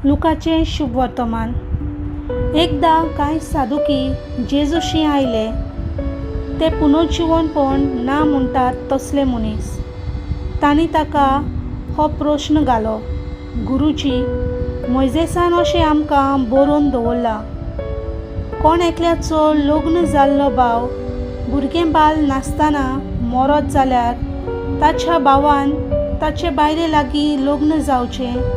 लुकाचें शुभवर्तमान. एकदां कांय सादुकी जेजूशी आयले. ते पुनर्जिवनपण ना म्हणटात तसले मनीस. तांणी ताका हो प्रस्न घालो, गुरुजी, मोयजेसान अशें आमकां बरोवन दवरलां, कोण एकल्याचो लग्न जाल्लो भाव भुरगें बाल नासतना मरत जाल्यार ताच्या भावान ताचे बायले लागीं लग्न जावचें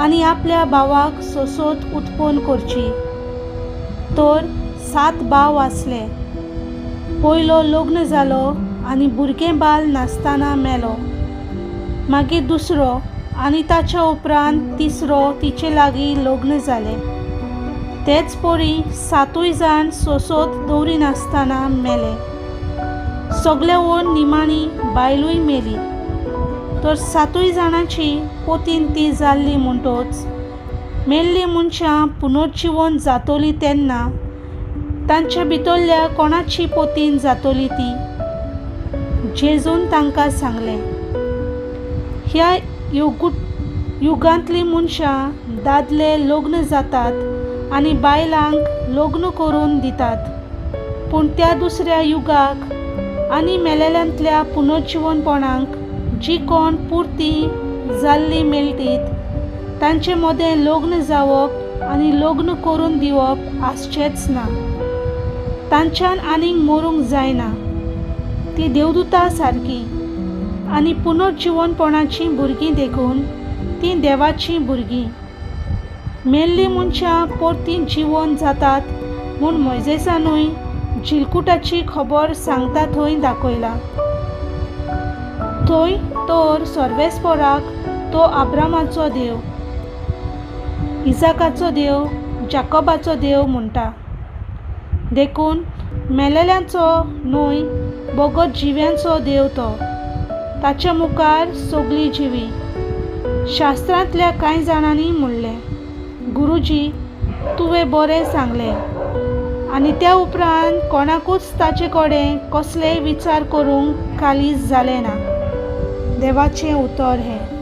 आनी आपल्या भावाक सोसोत उत्पन्न करची. तर 7 भाव आसले. पयलो लग्न जालो आनी भुरगें बाल नासतना मेलो. मागीर दुसरो आनी ताच्या उपरांत तिसरो तिचे लागीं लग्न जालें. तेच परी 7 जाण सोसोत दवरिनासतना मेले. सगळे वयर निमाणी बायलूय मेली. तर 7 जाणांची पोतीन ती जाल्ली म्हणटोच मेल्ली मनशां पुनर्जिवन जातली तेन्ना तांच्या भितरल्या कोणाची पोतीन जातली ती? जेजून तांकां सांगलें, ह्या युगांतलीं मनशां दादले लग्न जातात आनी बायलांक लग्न करून दितात, पूण त्या दुसऱ्या युगाक आनी मेलेल्यांतल्या पुनर्जिवनपणाक जी कोण पुरती जाल्ली मेळटीत तांचे मदें लग्न जावप आनी लग्न करून दिवप आसचेंच ना. तांच्यान आनीक मरूंक जायना. ती देवदूता सारकी आनी पुनर्जिवनपणाचीं भुरगीं देखून तीं देवाचीं भुरगीं. मेल्लीं मनशां परतीं जिवन जातात म्हूण मोयजेसानूय जिलकुटाची खबर सांगता थंय दाखयला. थंय तर सर्वेस्पराक तो आब्रामाचो देव, इजाकाचो देव, जाकोबाचो देव म्हणटा. देखून मेलेल्यांचो न्हय बगर जिव्यांचो देव तो. ताच्या मुखार सगळीं जिवी. शास्त्रांतल्या कांय जाणांनी म्हणलें, गुरुजी, तुवें बरें सांगलें. आनी त्या उपरांत कोणाकूच ताचे कडेन कसलेय विचार करूंक कालीज जालें ना. देवाचें उतर हें.